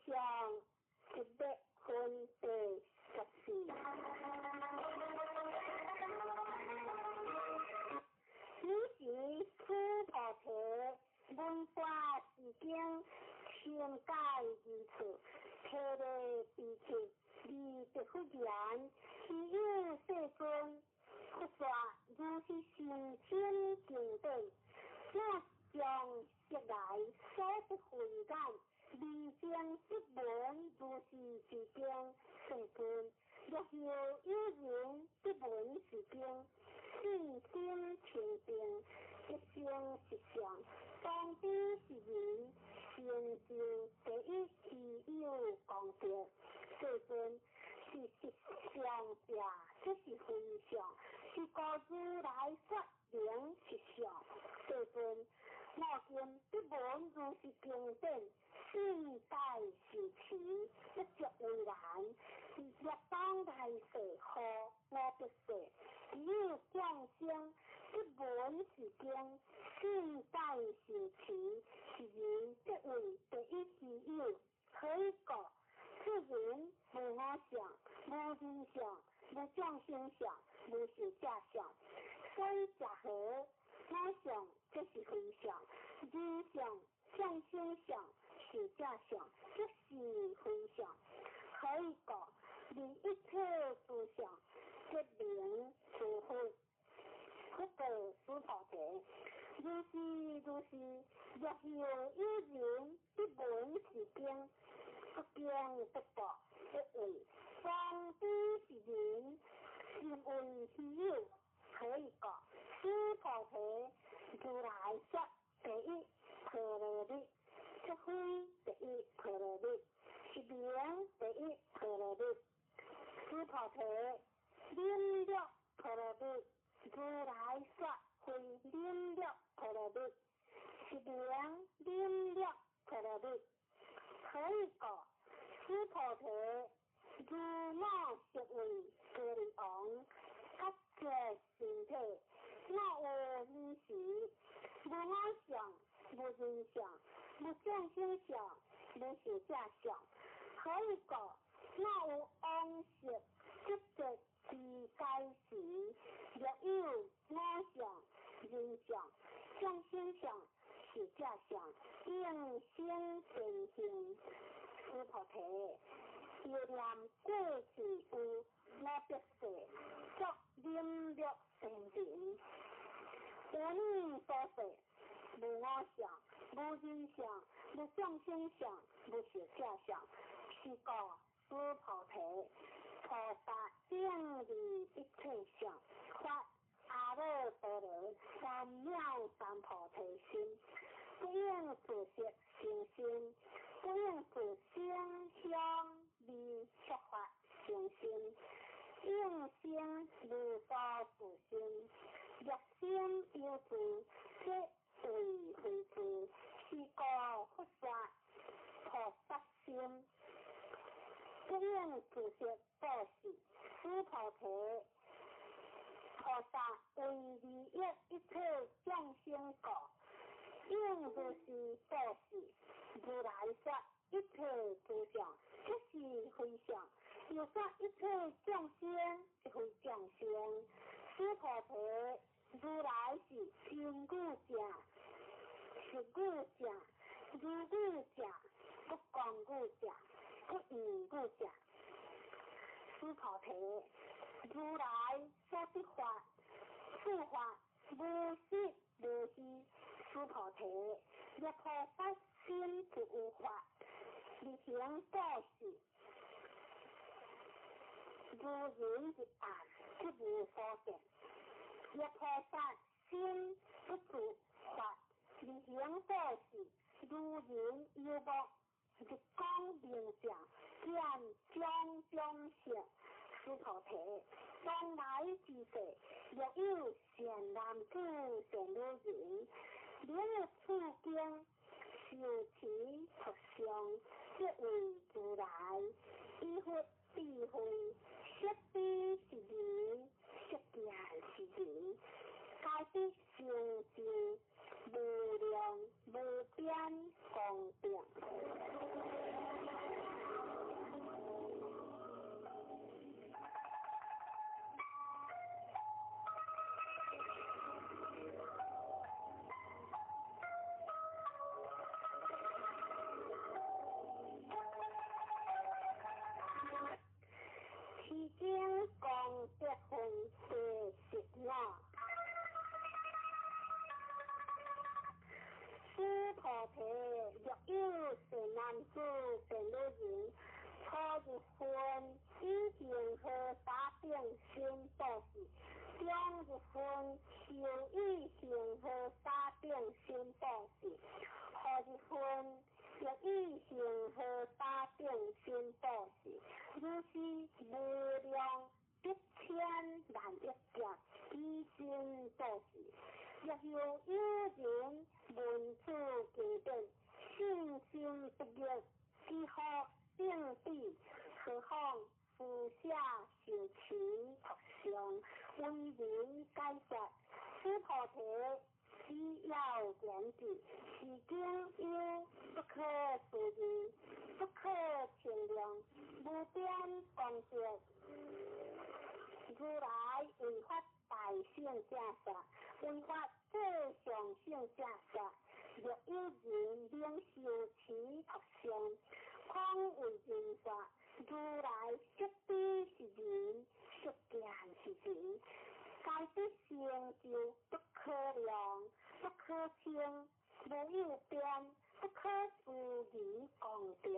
相一百分第14。彼時須菩提聞法是經，深解義處，體禮悲泣，而答佛言：希有世尊，佛說如是甚深經典，我從昔來所得慧眼，未曾得聞如是之經。世尊，若復有人得聞是經，信心清淨，即生實相，當彼是人，成就第一希有功德。世尊，是實相者，即是非相，是故如來說名實相。世尊，我今得聞如是經典，信解受持，不足為難。欲當來世後五百世，有眾生得聞是經，信解受持，是人即為第一希有。何以故？此人無我相，無人相，無眾生相，無壽者相。所以者何？我相即是非相，人相、眾生相、壽者相，即是非相。何以故？離一切諸相，即名諸佛。佛告須菩提：如是如是，若復有人得聞是經，不驚不怖，不畏，當彼是人，甚為希有。何以故？須菩提，如來說第一波羅蜜，即非第一波羅蜜，是名第一波羅蜜。須菩提，忍辱波羅蜜，如來說非忍辱波羅蜜，是名忍辱波羅蜜。何以故？須菩提，如我昔為歌利王，割截身體，我有爾時，無我相，無人相，無眾生相，無壽者相。何以故？我有往昔得捷之解時，若有我相、人相、眾生相、壽者相，應生善行。須菩提，憶念過去有五百世，作忍辱仙人。有爾所世，無我相，無人相，無眾生相，無壽者相。是故須菩提，菩薩頂離一切相，發阿耨多羅三藐三菩提心，不應自色生心，不應自聲香味觸法生心，應生無所住心。若心有住，則為非住。是故佛說菩薩心，不應自色布施。須菩提，菩薩為利益一切眾生故，應如是布施。如來說一切諸相，即是非相；又說一切眾生，即非眾生。須菩提，如來是真語者、實語者、如語者、不誑語者、不異語者。須菩提，如來所得法，此法無實無虛。須菩提，若菩薩心不有法，而行布施，如人入暗，即無所見。若菩薩心不住法，而行布施，如人遊目，日光明淨，見種種色。須菩提，當來之世，若有善男子、善女人，明此經，受持讀誦，即為如來，以佛智慧，識彼是人，識見是人，皆得成就無量無邊功德。男子善女人，初日分以恒河沙等身布施，中日分受以恒河沙等身布施，後日分亦以恒河沙等身布施，如是無量百千萬億劫以身布施。若有有人聞此經典，信心不逆，幾乎正比，何況施捨受持讀誦，為人解說。須菩提，此要言之，是經有不可思議、不可稱量、無邊功德。如來為發大乘正說，為發最上乘正說。若有人能受持讀誦，廣為人說，如來悉知是人，悉見是人，皆得成就不可量、不可稱、無有邊、不可思議功德。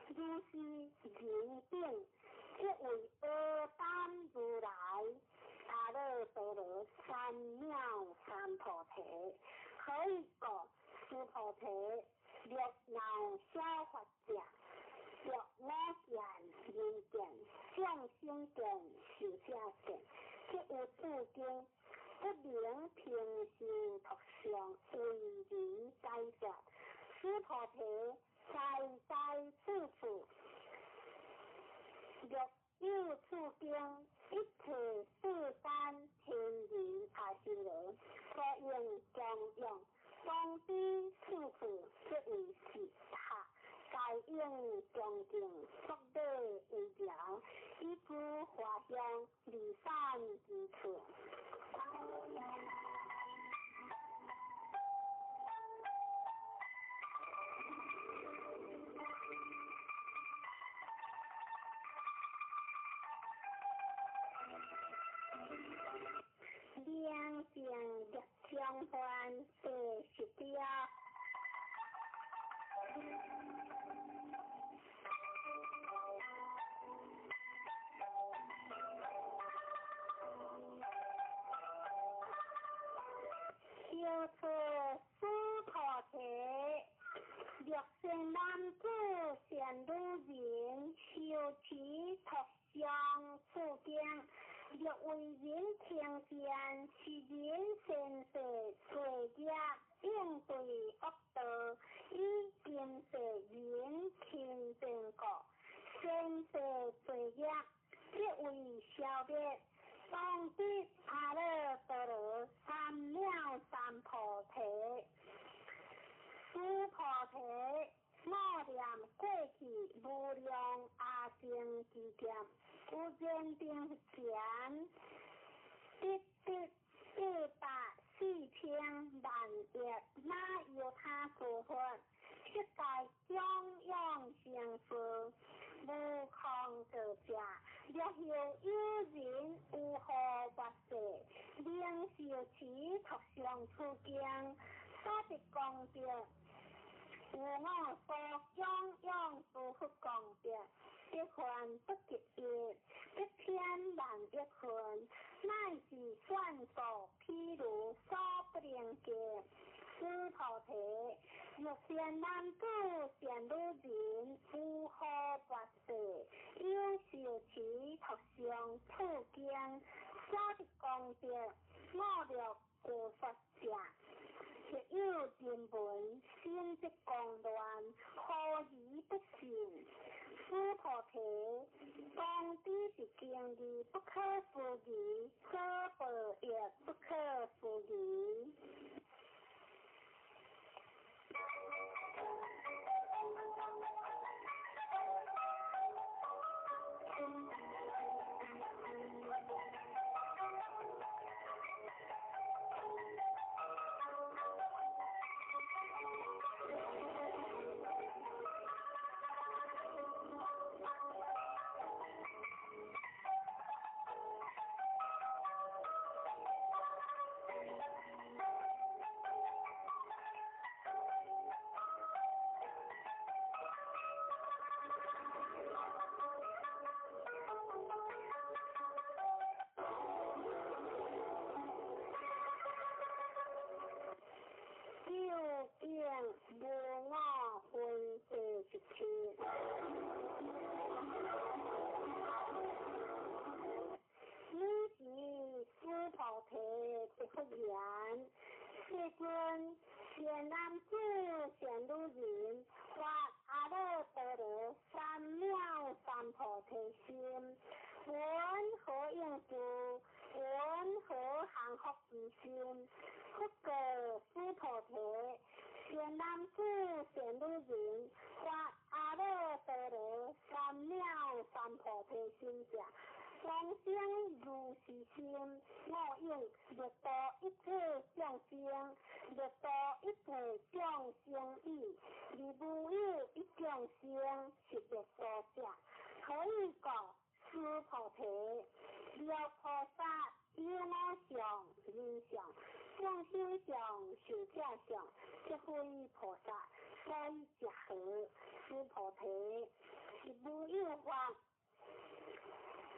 如是人等，即為阿單如來、阿耨多羅三藐三菩提。何以故？須菩提，若鬧小法者，若我見、人見、眾生見、壽者見，即有此經，不能平受讀誦，為人解說。須菩提，在在處處，若有此經，一切世間天人阿修羅，所應供養。當彼處處即為是塔，皆應恭敬作禮為條，以諸華香離散之處。明鏡逆相還第十條。小出須菩提，若善男子善女人，受持讀誦此經，若為人聽見，是人善世罪業，應對惡道，以今世人清淨故，善世罪業即為消滅。當得阿耨多羅三藐三菩提。須菩提，我念過去無量阿僧祇劫，有燃燈佛，得得八百四千萬億那由他諸佛，悉皆供養成事，無空過者。若有有人有何跋涉，能受持讀誦此經，所得功德，有我所供養諸佛功德，百分不及一，百千萬億分，乃至算數譬如所不能及。須菩提，若善男子善女人，有何跋涉，有受持讀誦此經，所得功德，我若告說者，若有人聞，心則狂亂，何而不信？須菩提，當知是經義不可思議，所報亦不可思議。提心。佛告須菩提：善男子，善女人，發阿耨多羅三藐三菩提心者，當生如是心，我應欲度一切眾生，欲度一切眾生已，而無有一眾生是欲度者。何以故？須菩提，若菩薩有我相、人相、眾生相、壽者相，則非菩薩，所以者何？須菩提，是無有法。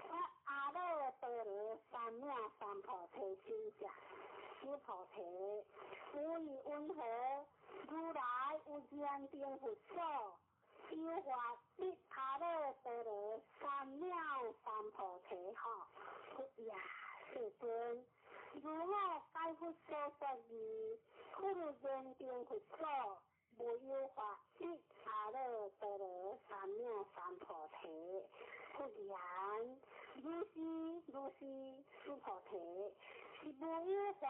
發阿耨多羅三藐三菩提心者，須菩提，有疑云何？如來有燃燈佛所，有法得阿耨多羅三藐三菩提吼。佛也，世尊，如我解佛所說義，佛有燃燈佛所，無有法得阿耨多羅三藐三菩提。佛言：如是如是，須菩提，是無有法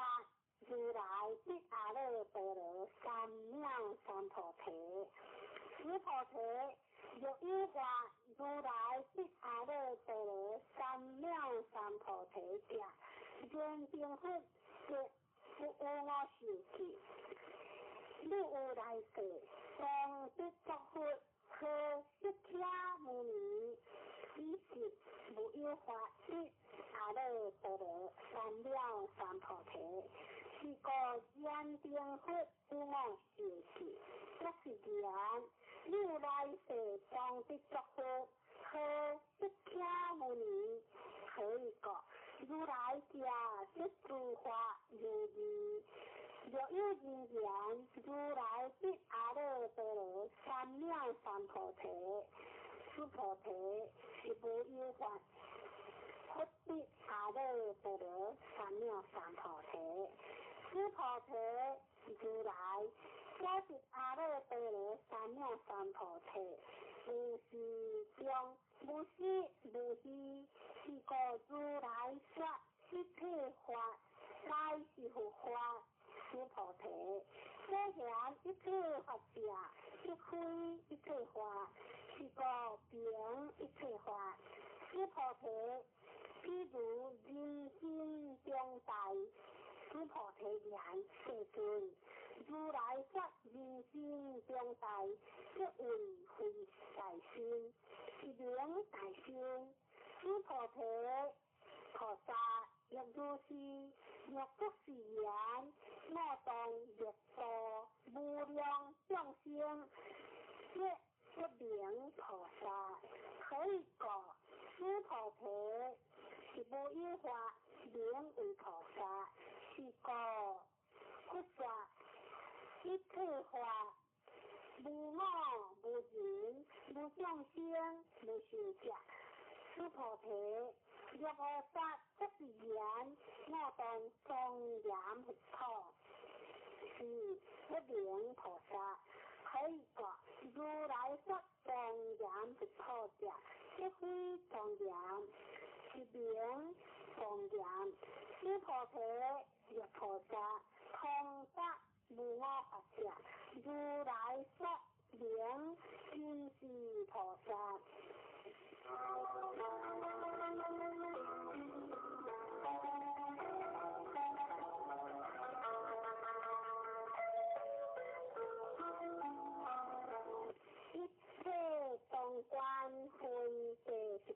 如來得阿耨多羅三藐三菩提。須菩提，若有法如來得阿耨多羅三藐三菩提者，燃燈佛則不有我受記。汝有來世，當得作佛，號釋迦牟尼，彼時無有法得阿耨多羅三藐三菩提。是故燃燈佛有我受記，作是言：汝有來世當得作佛，號釋迦牟尼。何以故？如來者，說諸法如義。若有人言，如來得阿耨多羅三藐三菩提，須菩提，是無有法佛得阿耨多羅三藐三菩提。須菩提，如來所得阿耨多羅三藐三菩提，無是中，無實無虛，是故如來說一切法，皆是佛法。須菩提，所言一切法者，即非一切法，是故名一切法。須菩提，譬如人心中大。須菩提言：世尊，如來說人心中大，即為非大心，是名大心。須菩提，菩薩亦如是，若作是言，我當欲度無量眾生，則不名菩薩。何以故？須菩提，是無有法名為菩薩。是故佛說一切法，無我無人無眾生無壽者。須菩提，若菩薩作是言，我當莊嚴佛土，是不名菩薩。何以故？如來說莊嚴佛土者，即非莊嚴，是名莊嚴。須菩提，若菩薩通達無我法者，如來說名真是菩薩。一切中觀分第18。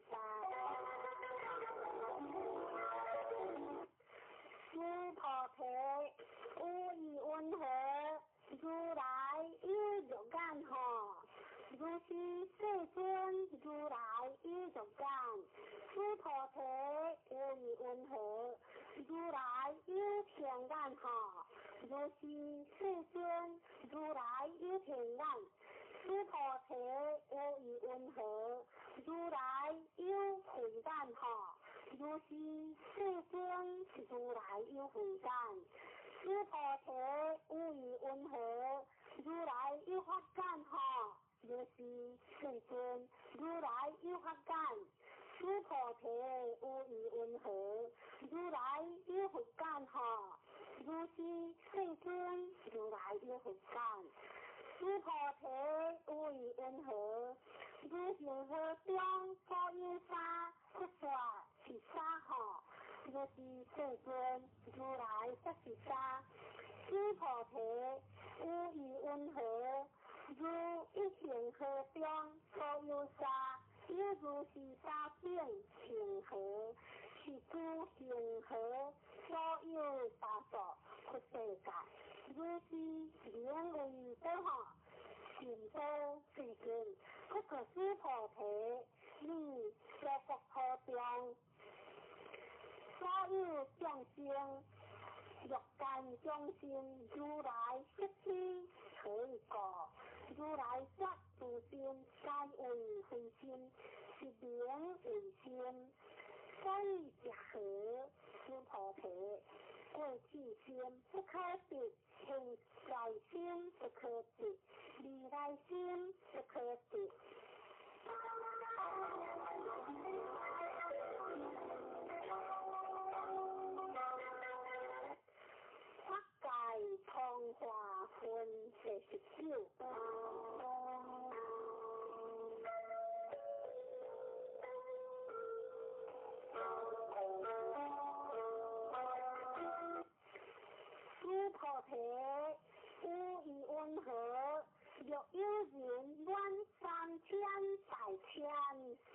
須菩提，有疑云何？如來有肉眼吼？如是世尊，如來有肉眼。須菩提，有疑云何？如來有天眼吼？如是世尊，如來有天眼。須菩提，有疑云何？如來有慧眼吼？如是世尊，如來有慧眼。須菩提，有疑云何？如來有法眼吼？如是世尊，如來有法眼。須菩提，有疑云何？如來有佛眼吼？如是世尊，如來有佛講。須菩提，有疑云何？如恆河中所有沙，佛說是沙吼。如是世尊，如來說是沙。須菩提，有疑云何？如一恆河中所有沙，有如是沙等恆河，是諸恆河所有沙數佛世界。如是名為多吼，善多世尊。不過須菩提，你娑國土中所有眾生，欲界眾生，如來悉知何以故？如來說諸心皆為非心，是名偽心。所以者何？須菩提，過去心不可得，現在心不可得，未來心不可得。法界通化分第19。須菩提，有疑云何？若有人滿三千大千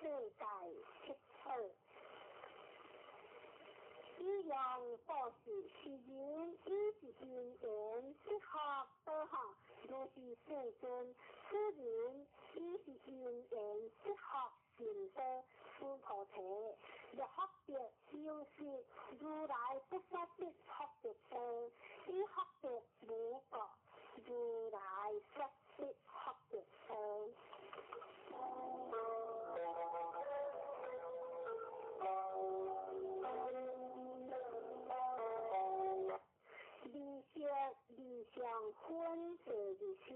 世界七寶，以用布施，是人以是因緣得福德吼。如是世尊，此人以是因緣得福善德。須菩提，若福德有時，如來不說得福德多，以福德無過，如來說得福德多。二色二相分第20。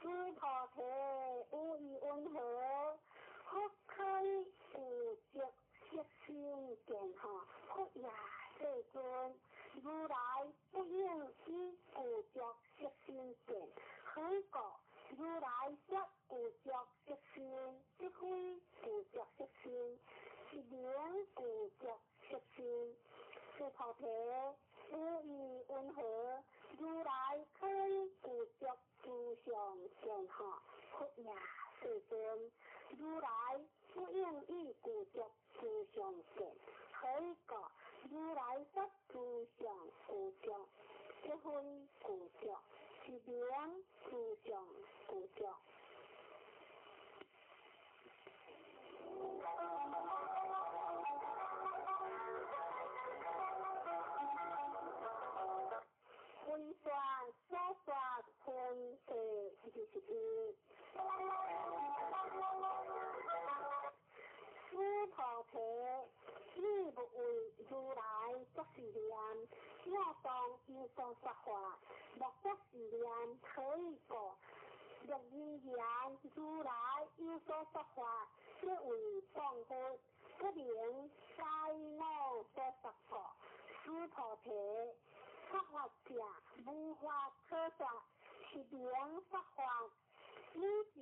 須菩提，有疑云何？佛可以具足色身見吼？佛也世尊，如來不應以具足色身見。何以故？如來說具足色身，即非具足色身，是名具足色身。須菩提，有疑云何？如來可以具足諸相見吼？佛也世尊，如來不應以具足諸相見。何以故？如來說諸相具足，即非具足，是名諸相具足。分段所說分第21。須菩提，你勿為如來作是念，應當有所說法，莫作是念，何以故？若人言如來有所說法，即為謗佛，不能該我所說故。須菩提，說法者無法可說，是名說法。汝時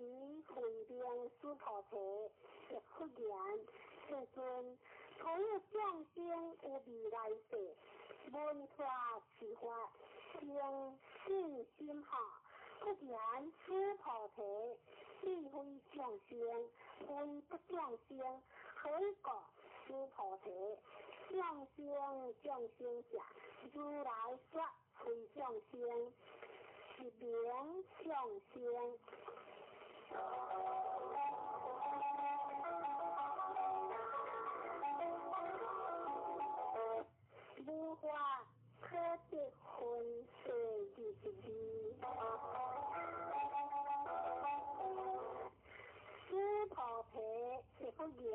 慧明須菩提，亦復言：世尊，所有眾生有未來世，聞法持法，生信心吼。復言須菩提，彼非眾生，非不眾生，何以故？須菩提，眾生眾生者，如來說非眾生，是名眾生。無法可得分第22。須菩提，亦復言：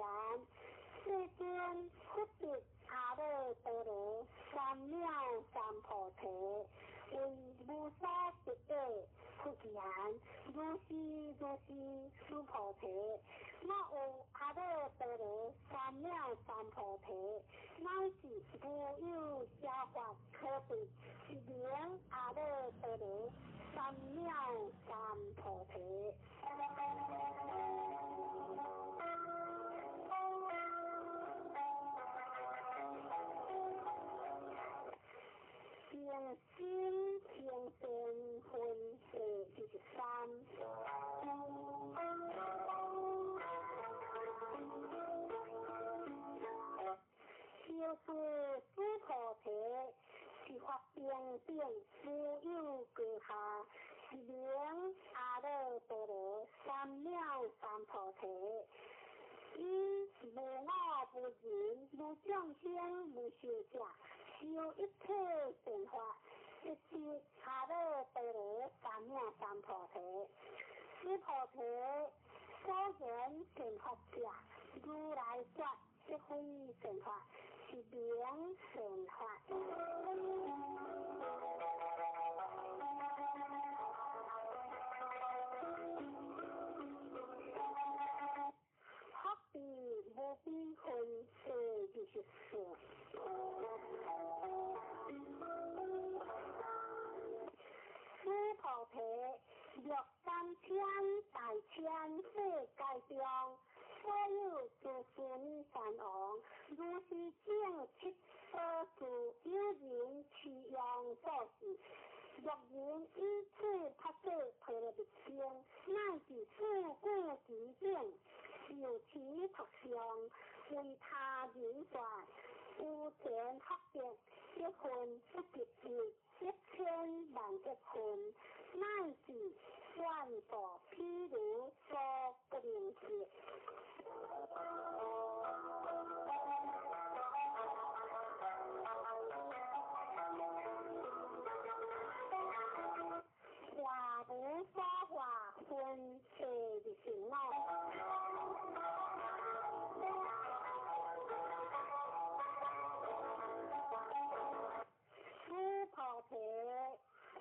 世尊，佛得阿耨多羅三藐三菩提，為無所得者，佛言：如是如是，须菩提，若有阿耨多罗三藐三菩提，乃至无有邪法可得，是名阿耨多罗三藐三菩提。平心平定分第23。修士须菩提，是法平等，无有高下，是名阿耨多罗三藐三菩提。以无我无人，无众生，无寿者，修一切善法，即是阿耨多罗三藐三菩提。须菩提，所言善法者，如来说即非善法，是名善法。福地无边分第24。须菩提，欲三千大千世界中，所有诸须弥山王，如是正七所住，有人持用做事，若人以此菩萨婆罗蜜经，乃至四句其顶，受持读诵，为他人说，有前福德，一分不及一，一千万亿分，乃至万度譬如所不能及。化无所化分第25。须菩提，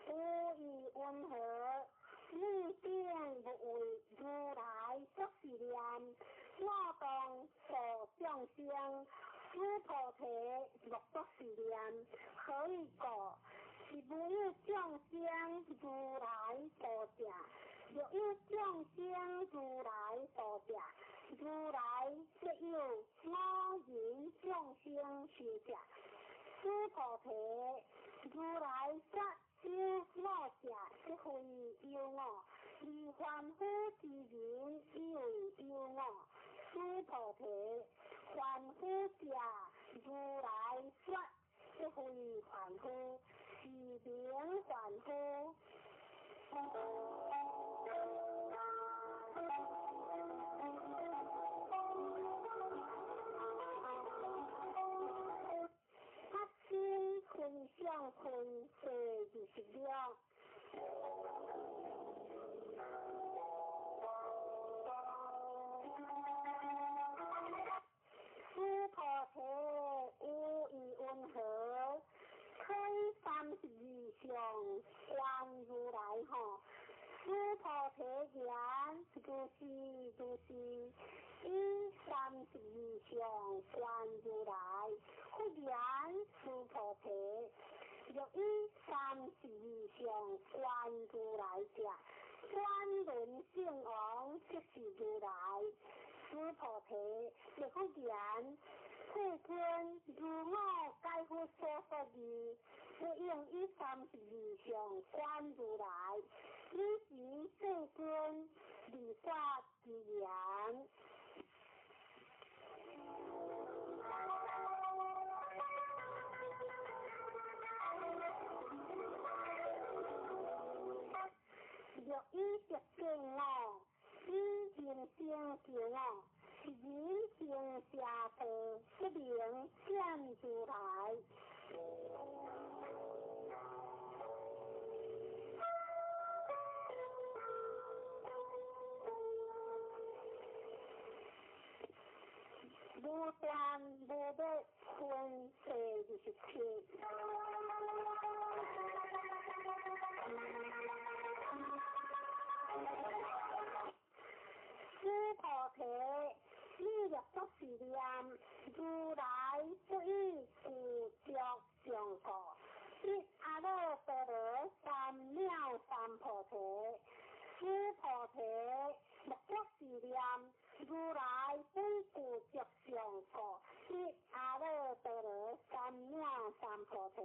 无疑云何？你定无为如来作是念：我当度众生。须菩提，莫作是念。何以故？是无有众生如来度者。若有众生如来度者，如来则有我人众生寿者。须菩提，如来说有我者，即非有我；而凡夫之人以为有我。须菩提，凡夫者，如来说即非凡夫，是名凡夫。发心分享分第26。须菩提，有意云何？开32相观如来吼。须菩提言：如是如是，以32相观如来。佛言：须菩提，若以32相观如来者，转轮圣王即是如来。须菩提，若佛言：世尊，如我解佛所说义，不应以32相观如来。彼时世尊离法之言。若以得见我，以人生见我，是人生邪道，不能见如来。无断无灭分第27。念，如來不以具足相故，得阿耨多羅三藐三菩提。須菩提，莫作是念，如來不以具足相故，得阿耨多羅三藐三菩提。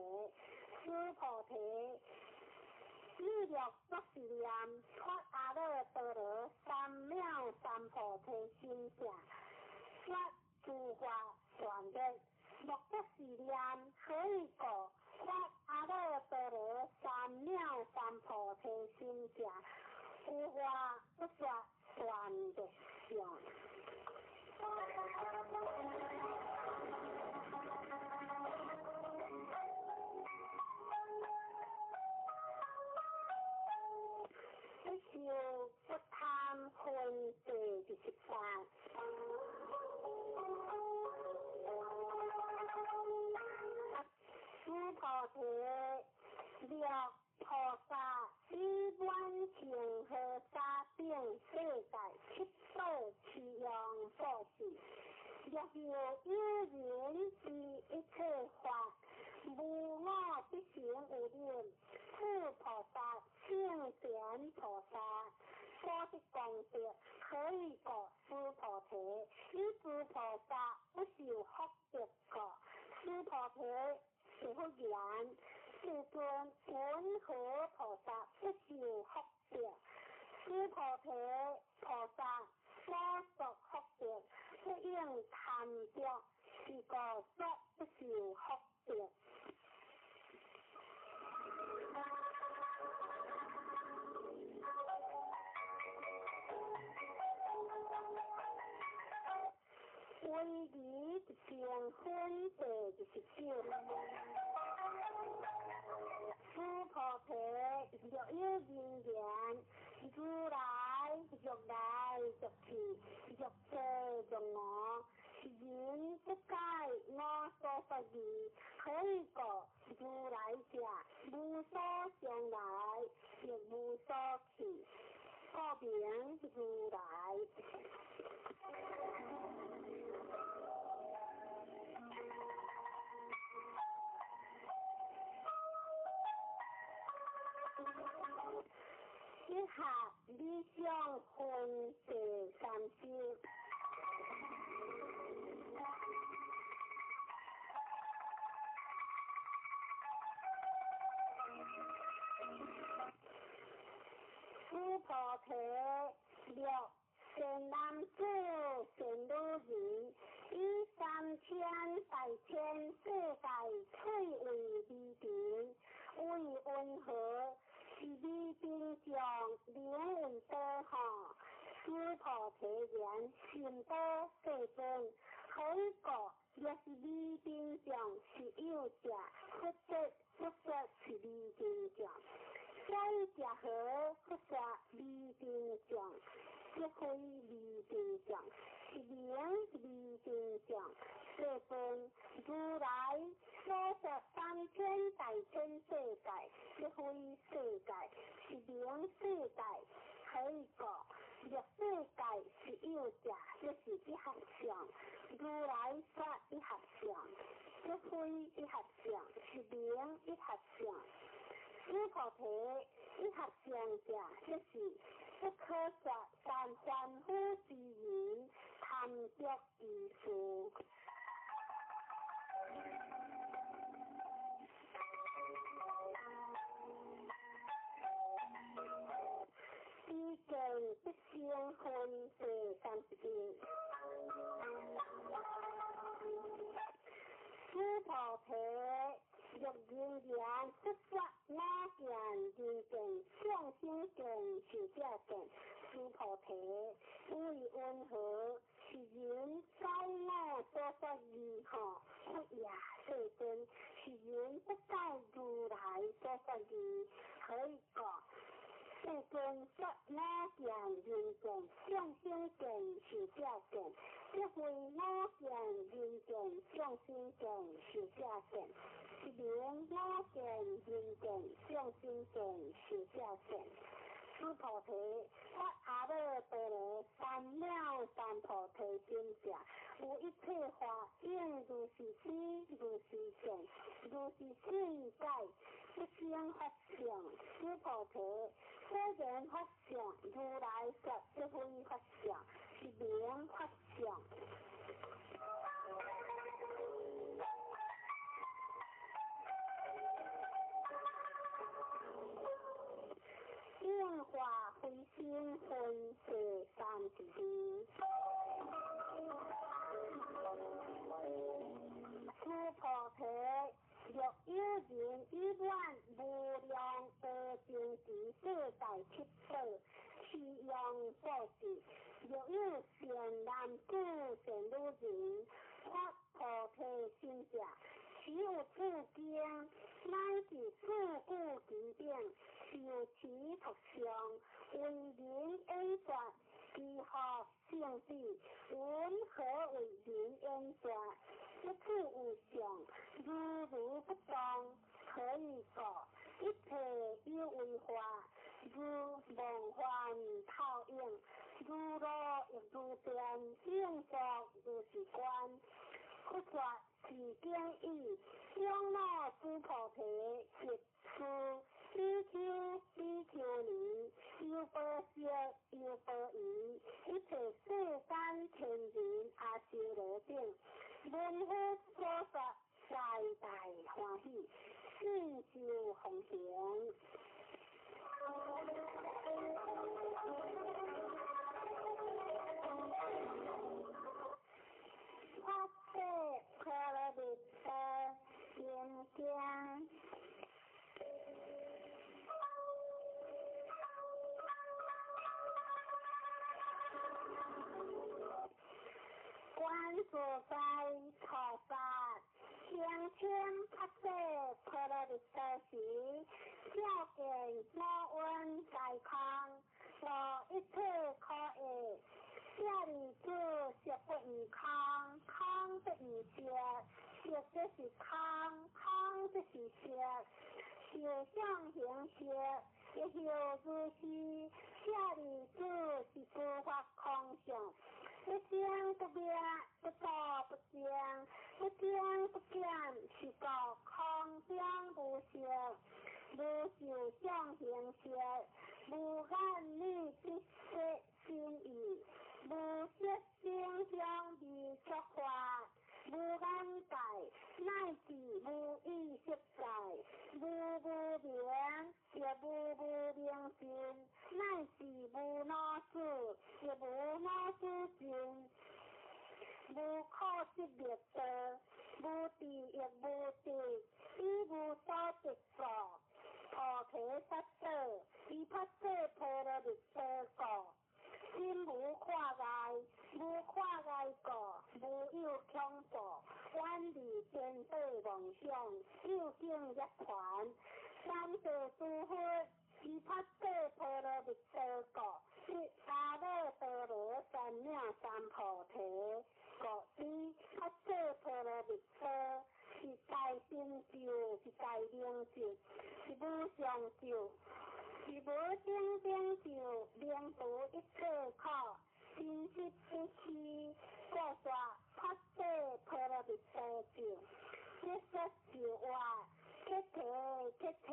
須菩提，意樂作是念，發阿耨多羅三藐三菩提心者，說諸法斷滅。莫作是念，何以故？發阿耨多羅三藐三菩提心者，有法不說斷滅相。不受不貪分第28。須菩提，若菩薩以滿恒河沙等世界七寶齊用布施，若有有人知一切法，無我必成有忍，此菩薩勝前菩薩所得功德，何以故？須菩提，以諸菩薩不受福德故。須菩提，是佛言：世尊，云何菩薩不受福德？須菩提，菩薩所作福德，不應貪著，是故說不受福德。威儀定分第29。須菩提，若有人言，如來欲來欲去，欲坐欲卧，是人不解我所說義，何以故？如來者，無所上來，亦無所去，故名如來。一合理想分第30。須菩提，若善男子、善女人，以三千大千世界翠為微塵，為雲何？是微塵眾，名為多吼。須菩提言：甚多，世尊。何以故？若是微塵眾是有者，佛說佛說是微塵眾。所以者何？佛說微塵眾，即非微塵眾，是名微塵眾。世尊，如來所說三千大千世界，即非世界，是名世界。何以故？若世界是有者，即是一合相。如來說一合相，即非一合相，是名一合相。須菩提，一合相者，即是不可說三凡夫之人貪著之事。知見不生分第31。須菩提，若人言不說我見、人見、眾生見、壽者見，須菩提，為云何？是人解我所說義吼？佛也，世尊，是人不解如來所說義，何以故？世尊說我見、人見、眾生見、壽者見，即非我見、人見、眾生見、壽者見，是名我見、人見、眾生見、壽者見。須須菩提，發阿耨多羅三藐三菩提心者，有一切法應如是知，如是見，如是信解，不生法相。須菩提，雖然法相，如來說即非法相，是名法相。應化非心分第32。須菩提，若有人以滿無量阿僧祇世界七寶，持用布施；若有善男子、善女人，發菩提心者，持有此經，乃至四句偈頂，受持讀誦，為人演說，其福勝彼。云何為人演說？一處有相，如如不動，何以故？一切有為法，如夢幻泡影，如露亦如電，應作如是觀。佛說是經已，長老須菩提及諸比丘、比丘尼、優婆塞、優婆夷，一切世間天人阿修羅等，聞佛所說，大大歡喜，信受奉行。發誓婆羅蜜多心經。觀自在菩薩聲稱發誓婆羅蜜多時，照見五蘊皆空，無一切可愛。舍利子，色不異空，空不異色，色即是空，空即是色，受想行識，亦復如是。舍利子，是諸法空相，不生不滅，不住不生，不增不減，是故空中無色，無受想行識，無眼耳鼻舌身意，無色聲香味觸法，無眼界，乃至無意識界，無無明，亦無無明盡，乃至無老死，亦無老死盡，無可得滅道，無智亦無得，以無所得故，菩提薩埵，以發誓婆羅蜜多故。心無掛礙，無掛礙故，無有恐怖，遠離顛倒妄想，究竟涅槃。三世諸佛，以發誓婆羅蜜多故，得阿耨多羅三藐三菩提。故知發誓婆羅蜜多是大成就，是大明咒，是無上咒。是無頂頂咒，能除一切苦，真實不虛。故說發誓婆羅蜜多咒，結說咒話，揭諦揭諦，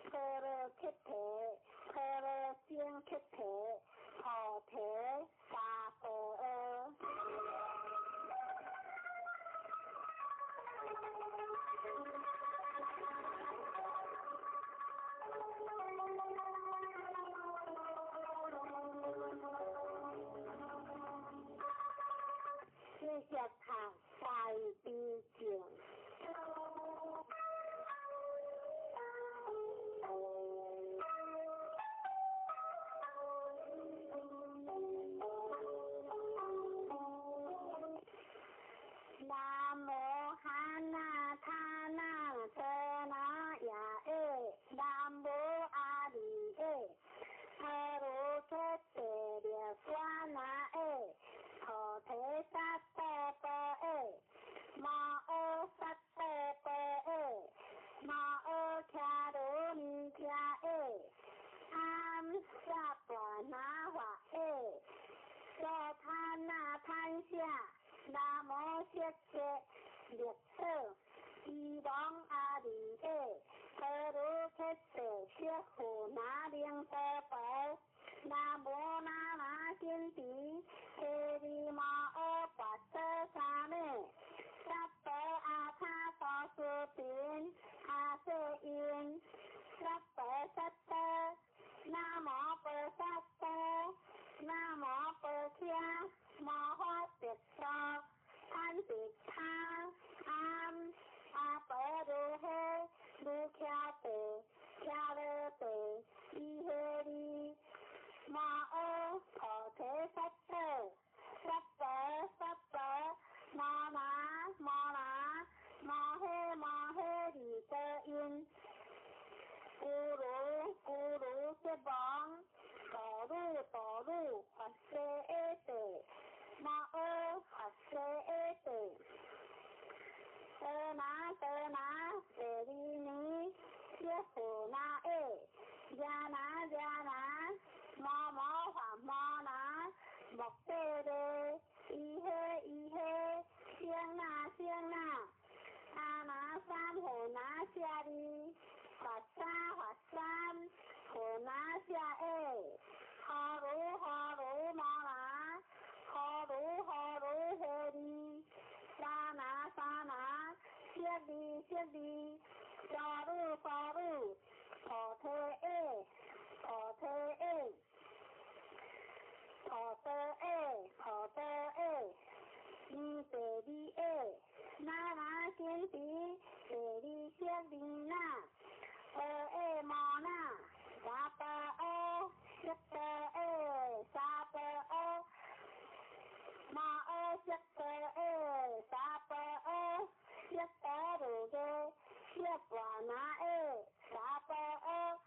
婆羅揭諦，婆羅僧揭諦，菩提薩婆訶。繼續讀大悲咒。南無哈那他那陀那耶耶，南無阿彌耶，阿羅揭諦列娑那耶，菩提薩埵波耶。色色绿草，伊王阿弥耶，陀罗克地色护那灵多婆，南无那那金提，提利摩阿跋陀沙弥，萨婆阿他多斯频，阿瑟因，萨婆萨多，南无婆萨多，南无婆伽，摩诃萨多，堪比他阿阿婆如诃，如伽地，伽罗地，伊诃利，摩诃菩提萨埵，萨婆萨婆，摩那摩那，摩诃摩诃利多因，咕噜咕噜吉王，哆噜哆噜佛西阿地，摩诃佛西阿地，哆那哆那舍利尼，耶护那耶，耶那耶那，摩摩华摩那，莫底咧，伊诃伊诃，声那声那，阿那三护那舍利，佛三佛三护那舍耶，呵噜呵噜摩那，呵噜呵噜诃利，沙那沙那，舍利舍利，沙噜沙噜，菩提耶，菩提耶，菩提耶，菩提耶，尼地利耶，那那金地，地利舍利那，阿耶摩那，萨婆阿，色多耶，萨婆阿，摩阿色多耶，萨婆阿，色多如耶，色婆那耶，萨婆阿，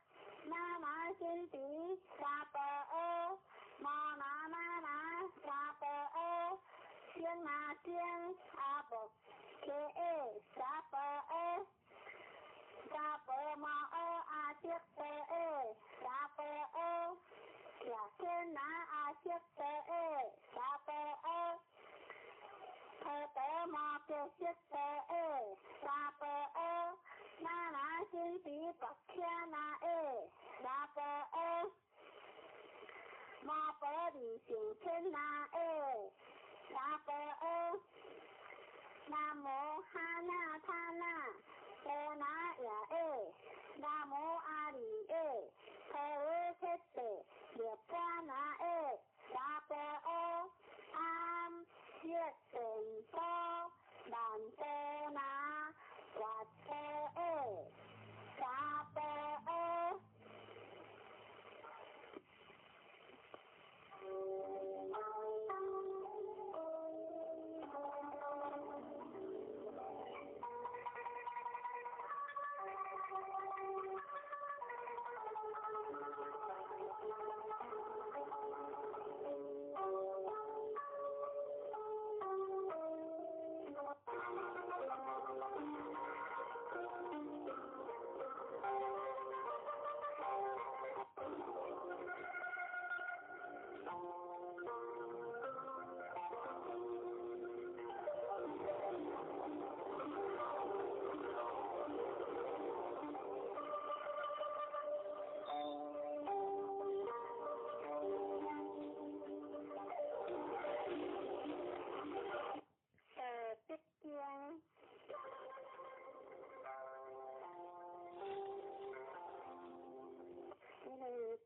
那那金地，萨婆阿，摩那那那，萨婆阿，声那声，阿婆克耶，萨婆阿，萨婆摩阿阿色多耶，萨婆阿，耶天那阿色多耶，萨婆阿，陀多摩诃色多耶，萨婆阿，那那金地白伽那耶，萨婆阿，摩婆利胜天那耶，萨婆阿，南无哈那他那，多那耶耶，南无阿弥耶，陀罗克地，涅槃那耶，萨婆阿，阿色定多，难多那，跋陀耶，萨婆阿。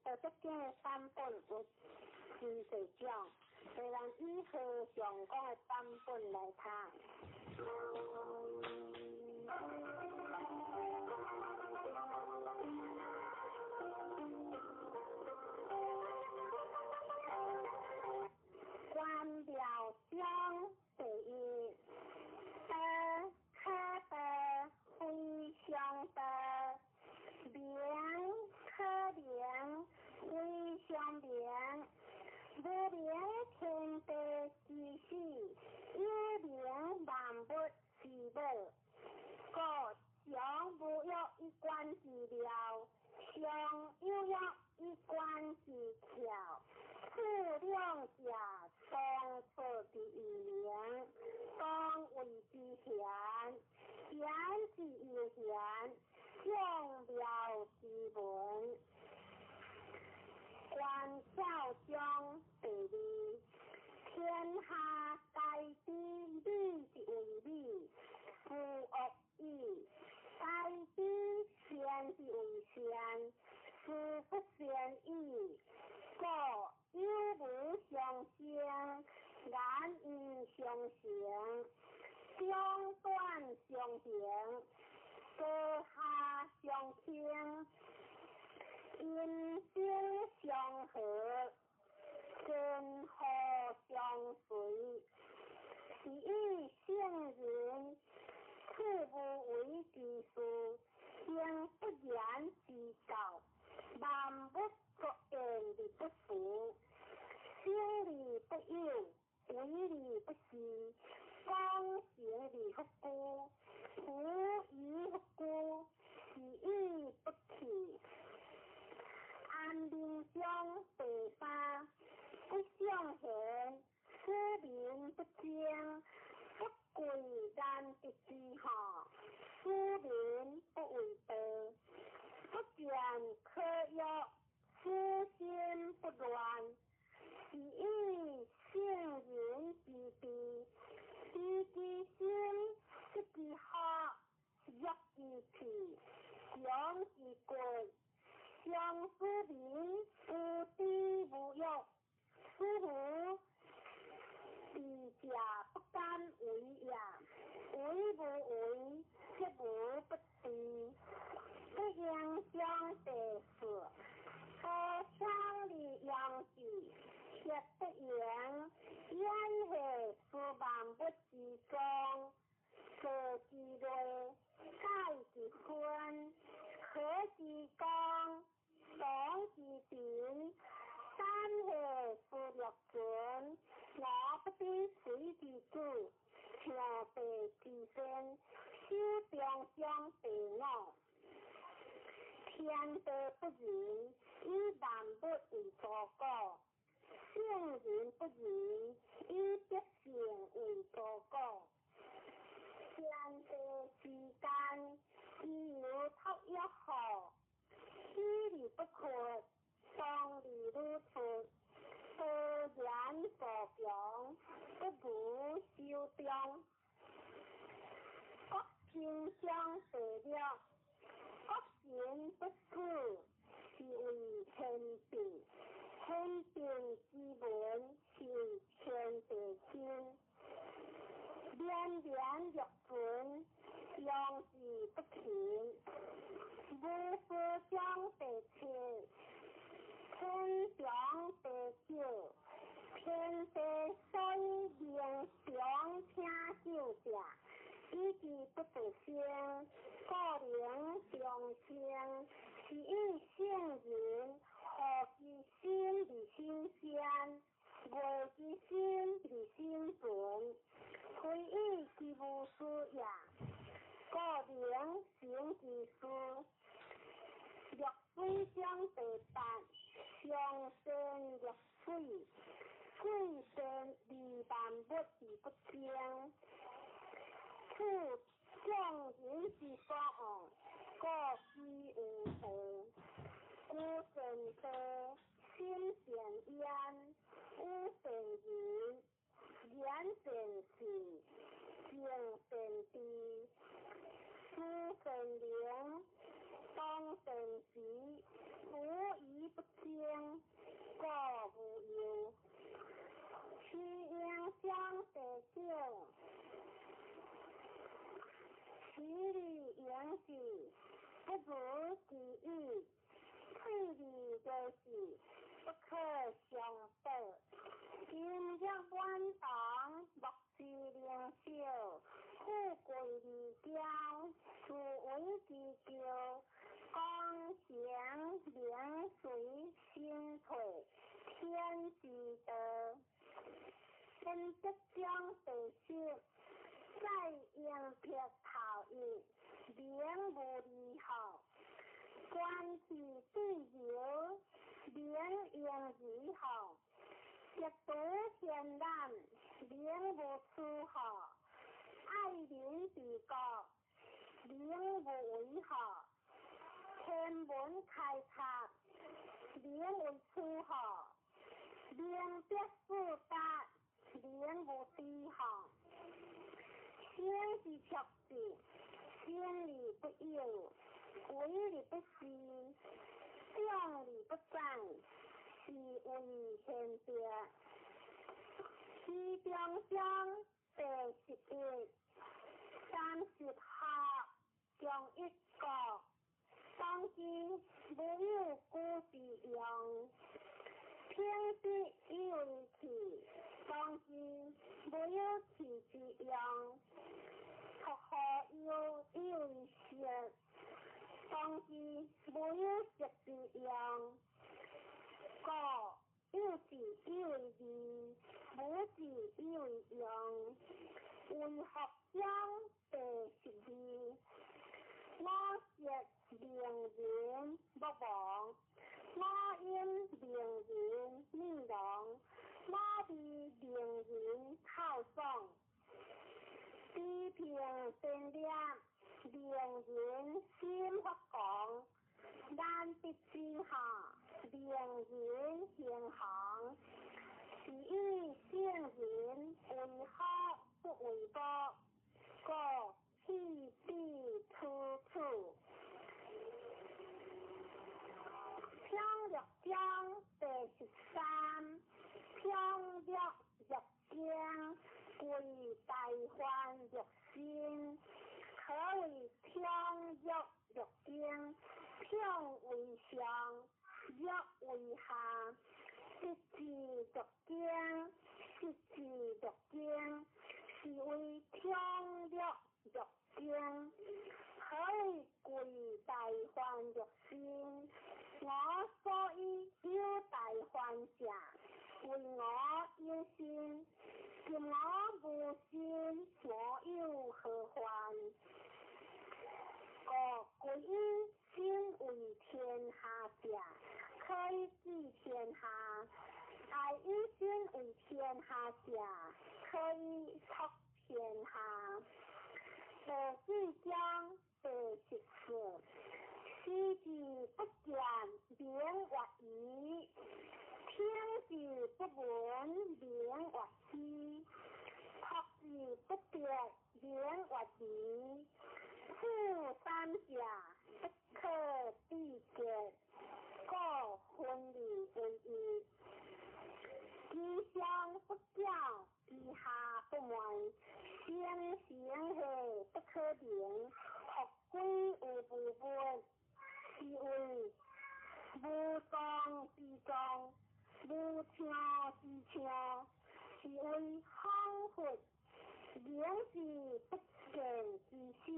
道德经的版本有真济种，所以咱以和尚讲的版本来读。关庙中第一，道可道，非常道；名可名，非常名。无名天地之始，有名万物之母。故長短相形，高下相傾，音聲相和，前後相隨，是以聖人處無為之事，行不言之教，萬物作焉而不辭，生而不有，為而不恃，功成而弗居，浮而弗居，是以不去。安民中第三，不尚賢，使民不爭，富貴難得之吼，使民不為盜，不見可欲，使心不亂，是以聖人之治，知其心，得其福，弱其氣，強其骨，常使民無知無欲，使無知者不敢為也。為無為，則無不治。不應將第四，高強而養之，血不盈，焉係是萬物之宗，坐之類，改之分，和之光，動之平，三係是六存，我不知水之主，象地之先，守中將第五。天地不仁，以萬物為刍狗；聖人不仁，以百姓為刍狗。天地之間，其有托育乎？喜而不渴，喪而愈出，多言無窮，不如守中。國平相第六，國神不死，是為天地。天地之文，是為天地親。綿綿欲存，養之不勤。無事將第七，天長地久，天地所以能長聽久者，以其不得生，故能長生。是以聖人好其心而心善，惡其心而心存，非以其無事也，故能成其事。濁水中第八，上善若水，水善利萬物而不爭。此眾人之所惡，故幾有道。居善地，心善焉，語善仁，言善信，行善知，思善能，動善時，無而不爭，故無尤。虛應將第九，其利盈之，不如其已；退而為之，不可相報。今日滿堂，莫之能少；富貴而驕，斯為之驕。功成名遂身退，天之道。分德將第十，在應撇頭一，名無離號。觀其對流，名應如號。欲獨賢難，名無處號。愛民治國，名無為號。天文開拓，名為處號。明德四達，名無知號。生之卓志，生而不有，為而不恃，長而不宰，是謂賢德。其中將第11，30學中一國，當知無有久之用，憑筆以為器，當知無有器之用，託何有以為色，當知無有色之用，故有智以為義，無智以為用。為學章第12，我色名人莫亡，我音名人耳聾，我味名人口爽。持平善念，名人心發狂，難得之下，名人行行，是以聖人為福不為報，故棄彼取此。通略章第13，通略欲經，歸大梵欲心。何為通略欲經？通為上，略為下。得之欲經，失之欲經，是為通略欲經。何為歸大梵欲心？我所以有大梵者，為我有心。今我無心，我有何患？故歸以心為天下者，可以治天下；愛以心為天下者，可以託天下。第四章第14，視之不見，名曰夷；聽之不聞，名曰希；託之不得，名曰愚。此三者，不可比較，故分而為一。其上不矯，其下不昧，聲聲係不可名，復歸有無物，是謂無狀之狀，無聽之聽，是謂恍惚，明之不見之首，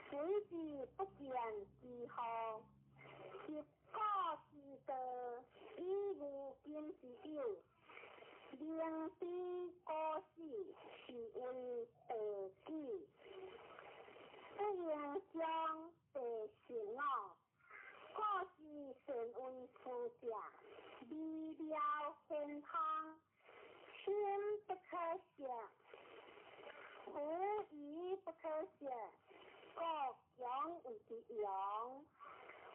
隨之不見之後，習古之道，以無今之有，明知古死，是謂道紀。不應章第15，古之善為師者，微妙玄通，深不可測，狐疑不可測，故強為之用。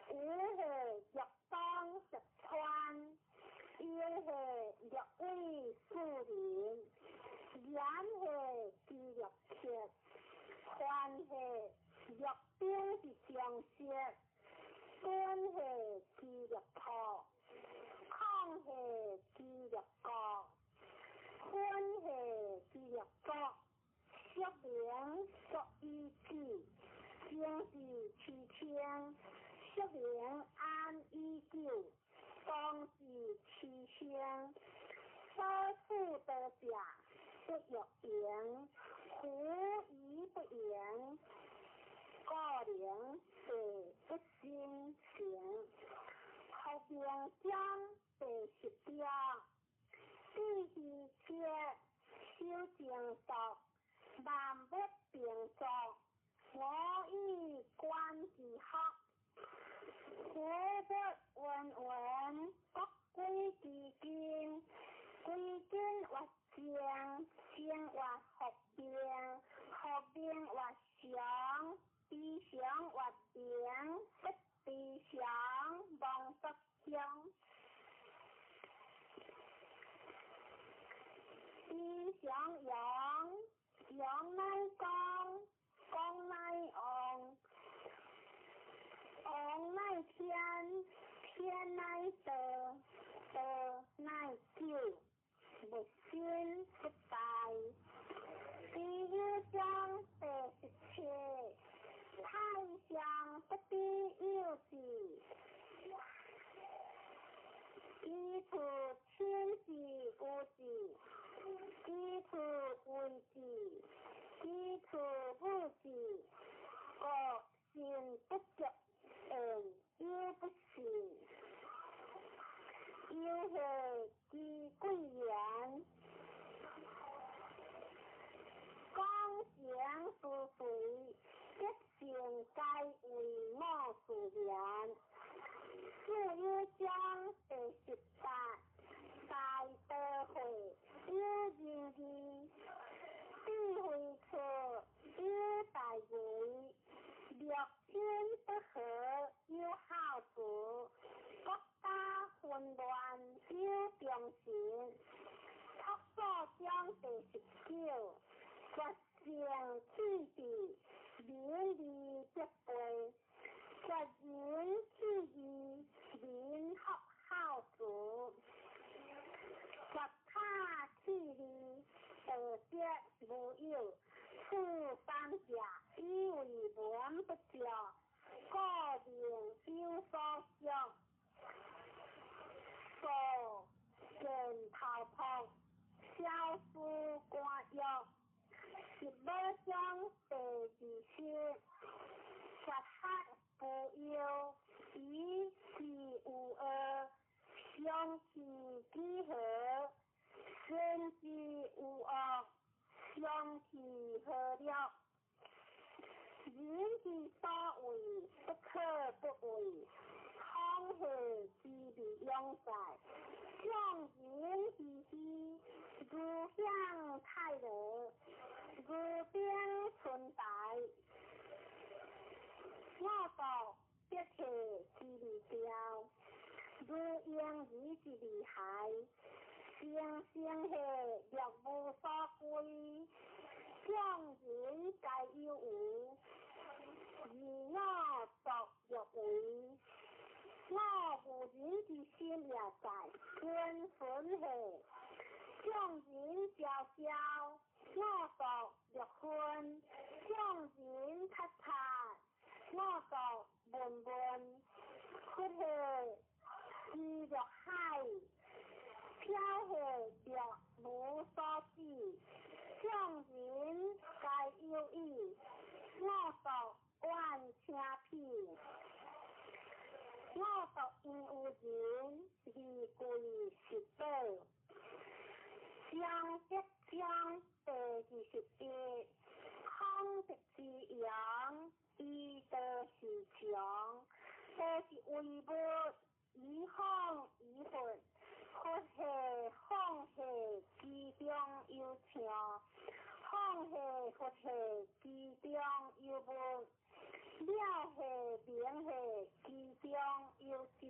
有係欲當十川，有係欲為庶人，言係之欲克，凡係欲兵之將色，本係之欲破，空係之欲國，分係之欲國，說明作以止，精是其清，說明安以久，當是其生。所處得者，不欲盈，狐疑不盈，故能地不生成。學明章第16，智虛切，守正道，萬物並作，我以觀之學。古物云云，各歸其根，歸根曰靜，靜曰復明，復明曰常，非常曰明，不非常，忘不鄉。非常陽，陽乃光，光乃旺，旺乃天，天乃道，道乃久，物生不敗。第一章第17，太上不知有智，其处亲之有智，其处为智，其处无智，故信不足言犹不信。犹何之贵言？讲情思随，德性皆为我自然。四有章第18，大德会有仁义，智慧处有大义，六亲不和有孝慈，国家混乱有忠诚。朴素章第19，决胜气质，民利德备；决仁气义，民福孝慈；决他气利，道德无有。此三者，以为文不足，故名有所属。数见头秃，小思官欲。十五章第20，绝学不忧，以是无恶，相去几何？先知无恶，相去何了？人之所为，不可不畏。空何之未永在？众人之虚，如享泰乐，如冰春台。我道德体之未调，如婴儿之未孩。生生下若无所归，众人皆有无，而我独若为。我无人之心也在，君魂下，众人昭昭，我独若昏；众人察察，我独闷闷。佛下知若海，飘下若无所指。众人皆有意，我独怨请彼。我独因有人，而贵是宝。章德章第21，孔德之扬，以德是强，德是为物，以方以佛，佛下放下其中有象，放下佛下其中有物，了下明下其中有精，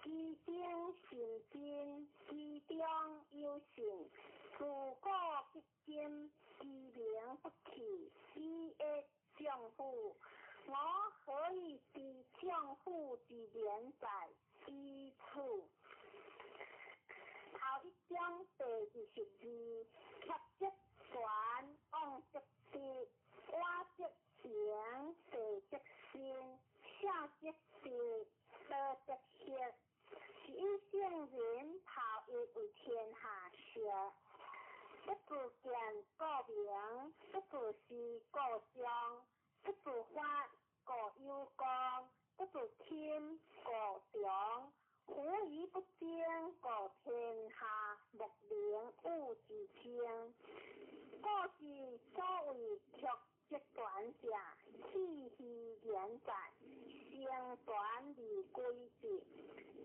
其中甚真，其中有信，自古至今，其名不去，以益丈夫。我何以知丈夫之廉哉？以此。头一章第22，协则权，往则直，我则行，地则身，孝则治，道则行。是以圣人头一为天下学，不自见故明，不自思故彰，不自发故有光，不自钦故常。夫余不争，故天下莫能与之争。故是所谓曲则全者，气虚言在，成全而归之。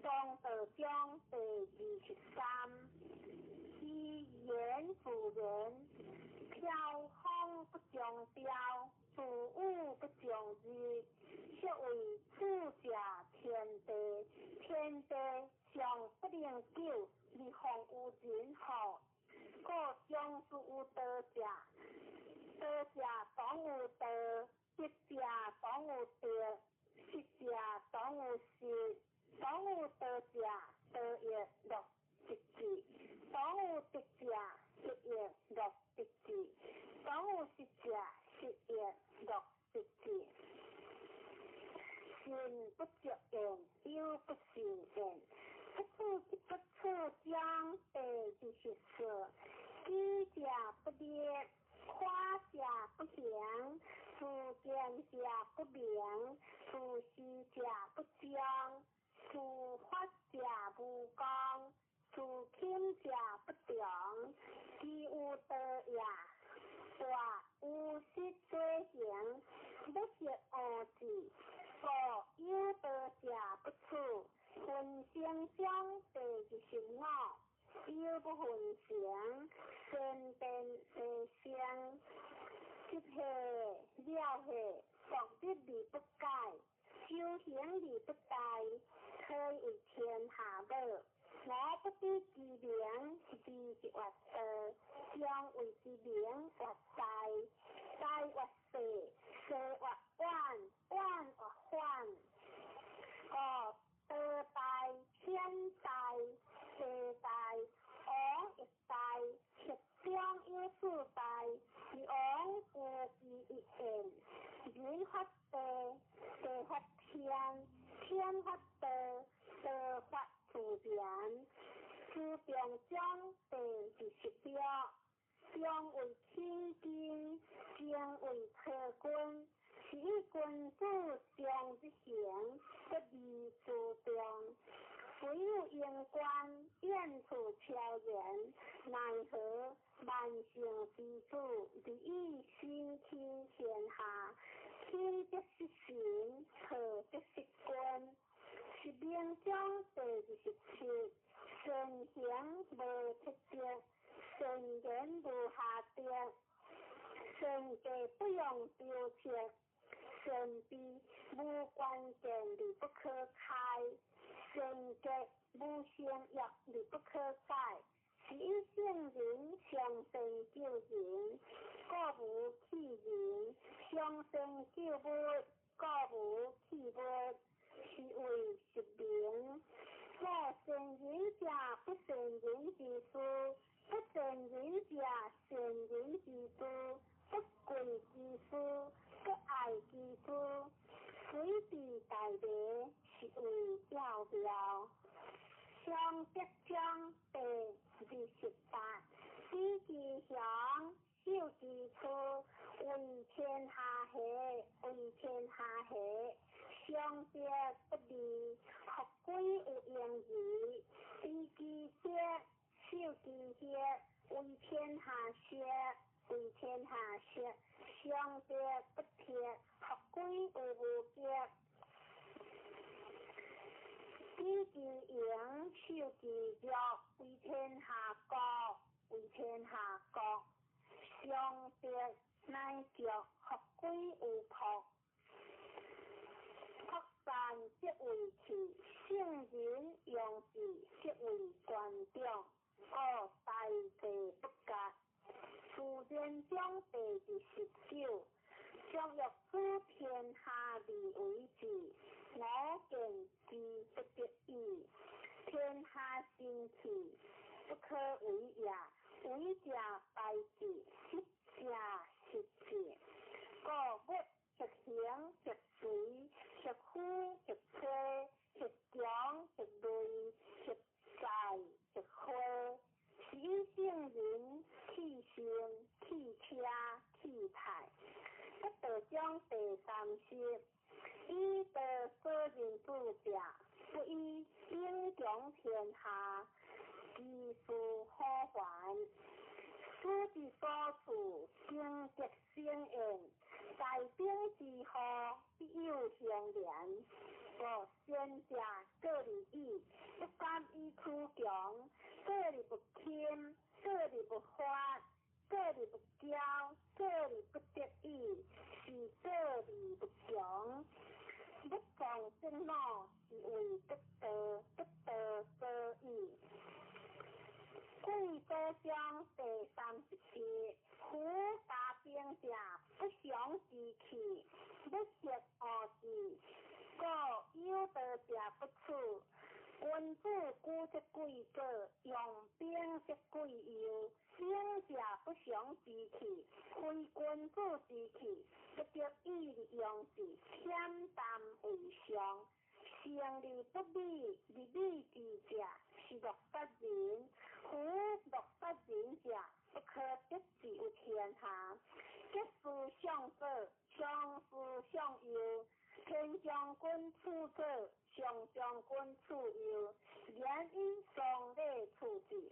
庄道章第23，其言自然，飘风不终朝，自雨不终日，是谓主者天地，天地尚不能久，而况有人乎？故将之有道者，道者当有道，德者当有德，失者当有失。当有道者，道亦乐得之；当有德者，德亦乐得之。当有不善言。不處即不處章第24，舉者不立，誇者不行，自見者不明，自是者不彰，自發者無功，自輕者不長，其有道也，大有失左行，欲學惡智，故有道者不處。分成章第25，有不分成，善變為生，執下了下，獨立而不改，修行而不怠，可以為天下母。我不知其名，字是曰道，將謂之名曰大，大曰細，細曰遠，遠曰反。故道大、天大、地大、王亦大，十中有四大，王有其一言。人發地，地發天，天發道，道發自然。自中章第26，中為起根，精為體根，是以君子常日行，不離自重。唯有用觀，遠處超然，奈何萬乘之主，而以身輕天下，輕則失神，錯則失君。十明章第27，善行無鐵則，善言無瑕德，善計不用雕刻，善悲無關鍵而不可開，善結無成約而不可改。是以聖人上善救人，故無棄人；上善救物，故無棄物。是謂十明。若善人者，不善人之師；不善人者，善人之助；不貴之師，不愛之師。隨地大迷，是謂要妙。上德章第28，知其雄，守其處，為天下下，為天下下。上德不離，復歸有用矣。知其德，守其血，為天下學，為天下學。上德不鐵，復歸有無極。知其榮，守其弱，為天下國，為天下國。上德乃著，復歸有朴。朴善則為器，聖人用之則為官長。故大地不割。自然章第29，將欲主天下而為之，我見之不得已。天下神器，不可為也。為者敗之，失者失之。故欲欲行欲隨，欲呼欲吹，欲強欲銳，欲在欲灰。是以聖人棄身、棄車、棄泰。不道章第30，以道所認主者，不以兵強天下，其事可還。此之所處，經德生焉。大兵之禍，必有相連。故先者過而已，不敢以趨強，過而不輕，過而不發，過而不驕，過而不得已，是過而不強。欲壯則惱，是謂得道，得道所以。貴道章第31，夫家兵者，不祥之器，欲學惡智，故有道者不處。君子舉則貴過，用兵則貴右。兵者不祥之器，非君子之器，不得已而用之，恬淡為上。成而不美，而美之者是樂殺人。夫樂殺人者，不可得之有天下。結事向左，相事向右，天將軍處左，上將軍處右，言以喪禮處置。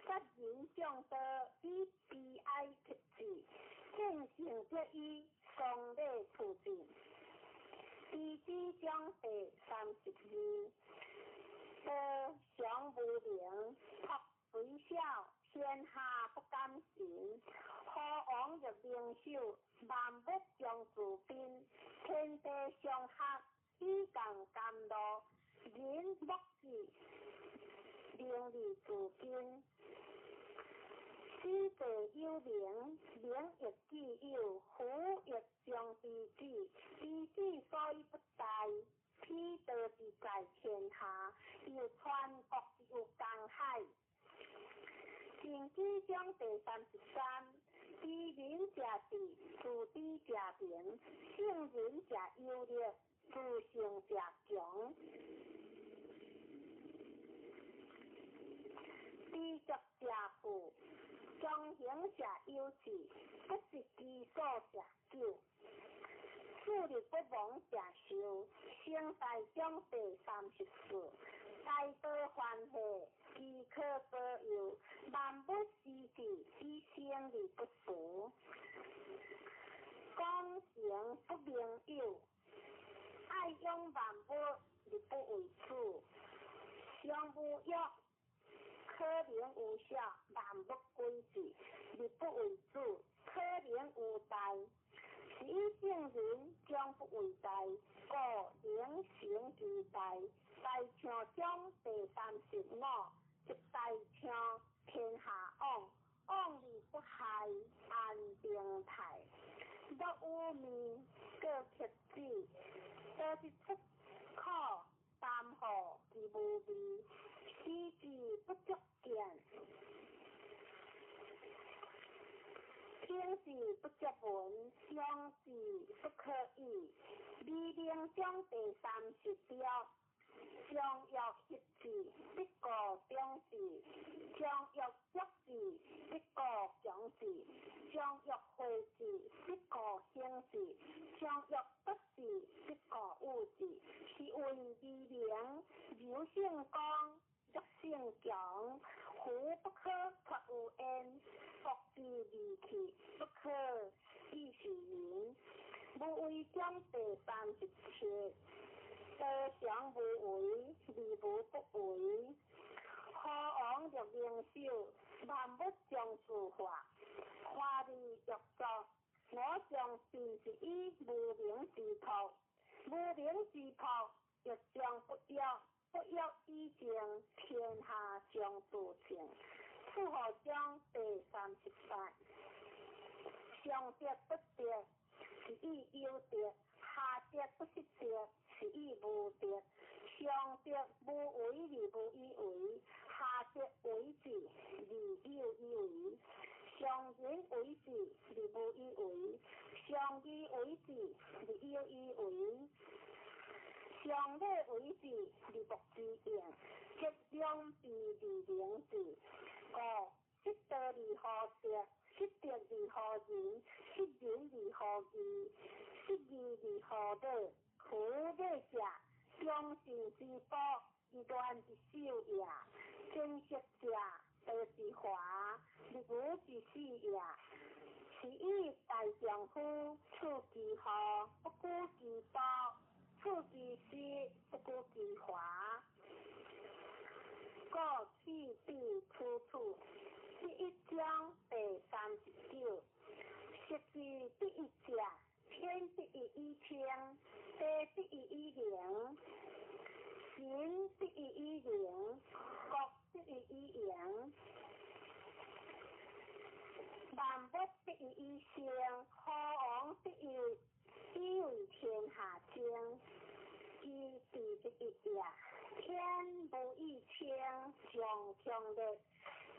殺人眾多，以悲哀克之；見性則以喪禮處置。地支章第32，道常無名，朴雖小，天下不敢信。何王欲明首，萬物將自賓。天地相合，以共甘露。人莫智，名利自根。死地有名，名亦既有，夫亦將非子，非子所以不大，彼道之在天下，又傳國之有江海。經濟章第33，知人者智，自知者明，聖人者有力，自勝者強。知足者富，忠行者有志，不擇其數者久。處理不亡者壽。成大章第34，大道歡喜，其可保佑，萬物施之，以生而不俗。講成不明有，愛養萬物而不為主。上無欲，可能有小，萬物歸之，而不為主；可能有大，是以聖人將不為大，故能成其大。大象章第35，一大象天下往，往而不害，安定泰。若有面，過克子，多是出苦，擔負其無味，使之不足見。聽之不足聞，想之不可議。美名章第36，將欲克之，必故長之；將欲足之，必故強之；將欲廢之，必故興之；將欲奪之，必故有之。是謂美名，柔勝剛，弱勝強。夫不可脫有焉，國之利器，不可以示人。無為章第37，道常無為，而無不為。何王欲明首，萬物將自化，華而欲作，我將盡是以無名之朴，無名之朴，欲將不欲，不欲以靜，天下將自清。楚河章第38，上德不德，是以有德；下德不失德，是以無德。上德無為而無以為，下德為之而有以為。上仁為之而無以為，上義為之而有以為。上禮為之而莫之用，則兩弊而明之。故失道而後德，失德而後仁，失仁而後義，失義而後禮。夫禮者，忠信之寶，以亂之首也；貞色者，道之華，立無之始也。是以大丈夫處其富，不顧其薄；處其實，不顧其華。故去彼處處。第一章第39，失之第一者，天第一以清，地第一以靈，神第一以靈，國第一以榮，萬物第一以生，何王第一以為天下精。其地第一也，天無以清，將強烈；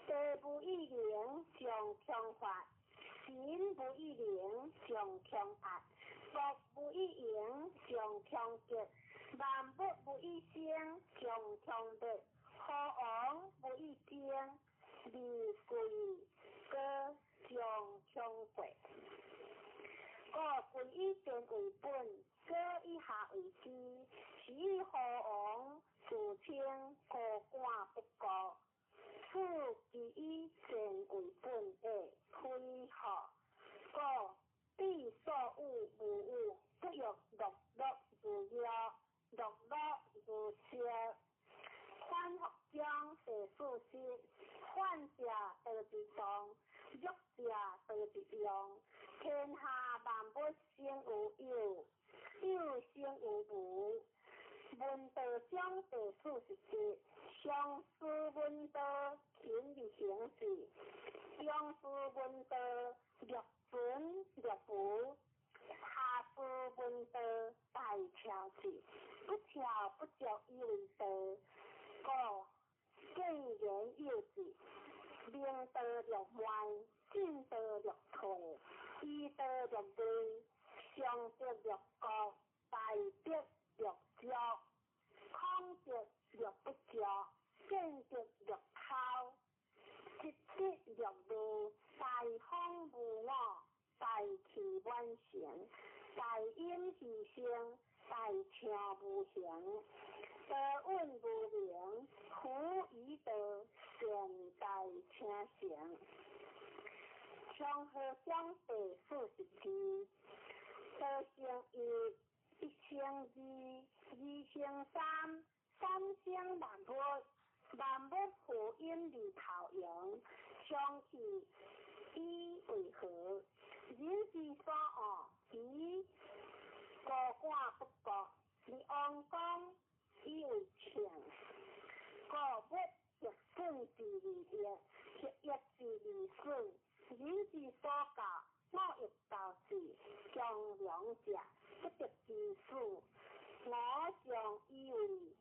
地無以靈，將強發；神無以靈，將強壓；國無以榮，將強極。萬物無以生，強強滅；何王無以爭，而貴高將強過。故貴以賤為本，高以下為師。是以何王自稱高官不過。此其以賤為本的非何？故彼所有無有，不欲樂樂如藥，樂樂如燒。反覆章第四十，反者道之動，逆者道之用。天下萬物生有有，有生有無。聞道章第47，上師聞道，勤而行之；中師聞道，略存略無；下師聞道，大巧之。不巧不足以為道。故見言有智，明道略慢，進道略退，疑道略銳，上德略高，大德略足，空德略不足，見德略偷，積德略無，大方無我，大器晚成，大隱其身，大暢無形，道隱無名，夫以道善大請成。長河章第42，道生一，一生二，二生三，三生萬物，萬物負陰而投陽，相去以為和。人之所惡，其高官不過，而王公以為秤。故物極損之而益，極益之而損。人之所教，我欲教之，強梁者不得其死。我常以為